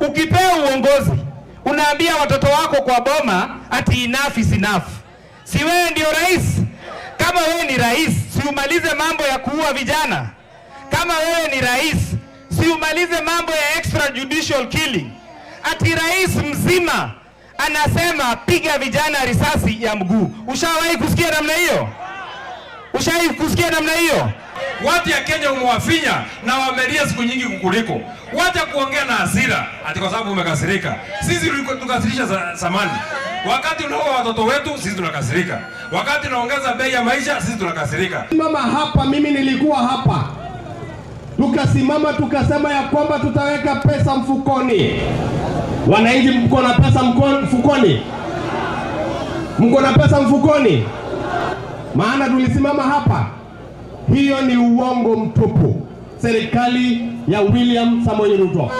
Ukipewa uongozi, unaambia watoto wako kwa boma ati enough is enough. Si wewe ndio rais? Kama wewe ni rais, si umalize mambo ya kuua vijana? Kama wewe ni rais, si umalize mambo ya extrajudicial killing? Ati rais mzima anasema piga vijana risasi ya mguu. Ushawahi kusikia namna hiyo? Ushawahi kusikia namna hiyo? Watu ya Kenya umewafinya na wamelia siku nyingi kukuliko. Wacha kuongea na hasira ati kwa sababu umekasirika. Sisi tulikuwa tukasirisha zamani. Wakati unaua watoto wetu sisi tunakasirika. Wakati unaongeza bei ya maisha sisi tunakasirika. Mama hapa, mimi nilikuwa hapa, tukasimama tukasema ya kwamba tutaweka pesa mfukoni. Wananchi, mko na pesa mfukoni? Mko na pesa mfukoni? Maana tulisimama hapa, hiyo ni uongo mtupu. Serikali ya William Samoei Ruto.